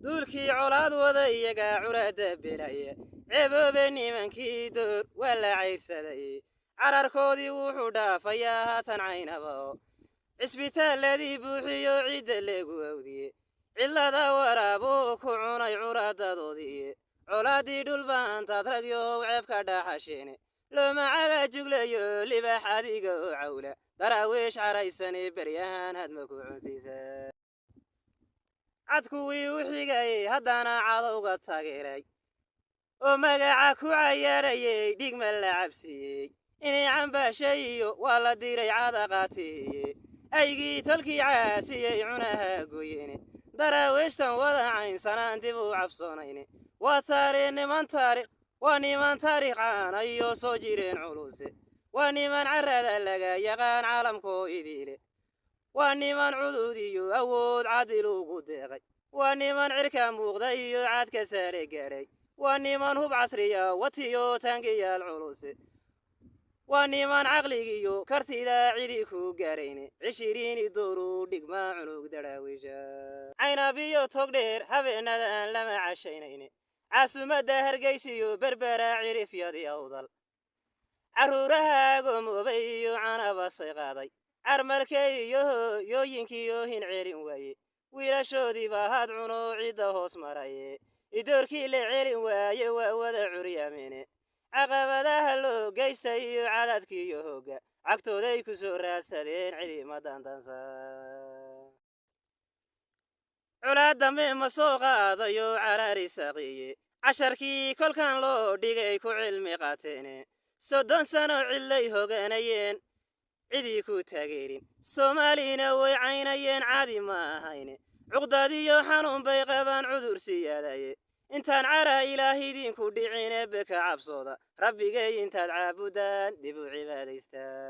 Duulkii colaad wada iyagaa curada belaya. Ceeboobe nimankii door waa la cayrsaday. Cararkoodii wuxuu dhaafayaa haatan Caynaba, cisbitaaladii buuxiyo ciidda leegu awdiye. Cilada waraabuu ku cunay curadadoodii. Colaadii dhulbaantaad ragyohow ceebka dhaxasheene. Looma caga juglayo libaax adiga oo cawla. Daraawiish caraysane beryahan hadma ku cunsiisa. Cad kuwii u xigayey haddana cadowga taageeray oo magaca ku cayaarayey, dhigma la cabsiiyey inay cambaashay iyo waa la diray cada qaatiye. Aygii tolkii caasiyey cunaha gooyene. Daraawiishtan wada caynsanaan dib u cabsoonayne. Waa taariikh niman, taariikh waa niman, taariikh caanayo soo jireen culuse. Waa niman carada laga yaqaan caalamkoo idiile. Waa niman cudud iyo awood cadil ugu deeqay. Waa niman cirka muuqda iyo caadka saare gaadhay. Waa niman hub casriya watiyo taangiyaal culuse. Waa niman caqligiiyo kartida cidi ku gaarayne. 20 dooru dhigma cunug Daraawiisha. Caynabiyo Togdheer habeenadan lama cashaynayne. Caasimadda Hargeysiyo Berbera, cirifyadii Awdal, carruuraha agomoobay iyo canabasay qaaday. Carmalkey iyo hooyooyinkiiyo hin celin waaye. Wiilashoodii baa had cuno cidda hoos maraye. Idoorkii la celin waaye waa wada curyaamene. Caqabadaha loo geysta iyo cadaadkiiyo hoogga cagtooday ku soo raadsadeen, cidima dandansa. Colaad dambe ma soo qaadayo caraari saqiye. Casharkii kolkan loo dhigay ku cilmi qaateene. 30 sano cidlay hoganayeen, cidii ku taageerin. Soomaalina way caynayeen, caadi ma ahayne. Cuqdadiyo xanuun bay qabaan, cudur siyaadaye. Intaan cara Ilaah idinku dhicin, Eebbe ka cabsooda. Rabbigay intaad caabudaan dib u cibaadaystaa.